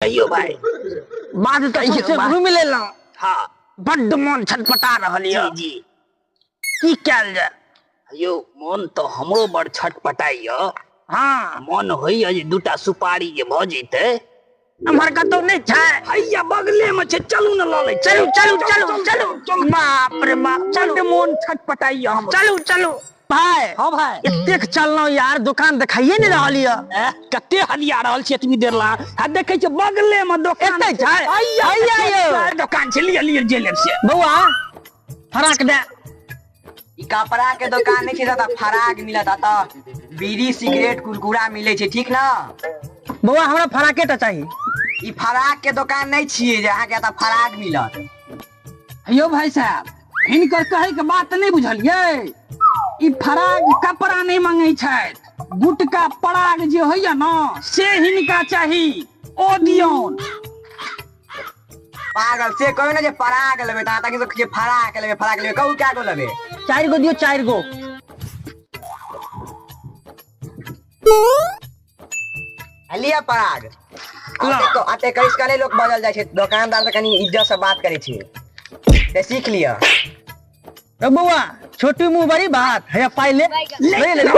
कहियो भाई। बाध तऽ सौंसे घुमि लेलहुँ। हाँ। बड्ड मोन छटपटा रहल यऽ। जी जी। की कयल जाय? यौ मोन तऽ हमरो बड़ छटपटाइया। हाँ। मन होइया जे दूटा सुपारी जे भऽ जैतै। एम्हर कतौ नहि छै? हैया बगले मे छै, चलू ने लऽ लै छी। चलू चलू चलू चलू चलू। बाप रे बाप, चलू। बड्ड मोन छटपटाइया हमरो। चलू चलू भाय। हाँ भाय। एतेक चललहुँ यार, दुकान देखाइए नहि रहल यऽ। कते हदिया रहल छी एतबी देर ला। आ देखै छियै बगले मे दोकान एतै छै? हैया, हैया यौ। दोकान छै, लिअ लिअ जे लेब से। बौआ फराक दे। ई कपड़ा के दुकान नहीं छै दादा, फराक मिलत एतऽ, बीड़ी सिगरेट कुरकुरा मिले छै, ठीक ना? बौआ हमरा फराके टा चाही। ई फराक के दुकान नहीं छियै जे अहाँके एतऽ फराक मिलत। यौ भाई साहब, हिनकर कहै के बात नहीं बुझलियै। ई फराक कपड़ा नहीं मंगै छथि, गुटका पराग जे होइया न से हिनका चाही, ओ दियौन। पागल से कहियो ना जे पराग लेबै, तऽ अहाँ तऽ जे फराक लेबै, फराक लेबै, कहू कए गो लेबै? 4 गो दियौ, 4 गो। लिअ पराग। अते करिस कने लोक बजल जाइ छै, दोकानदार से कनी इज्जत से बात करै छै, ते सीख लिअ। रे बौआ, छोटी मुंह बड़ी बात है, पाई ले ले ले ले।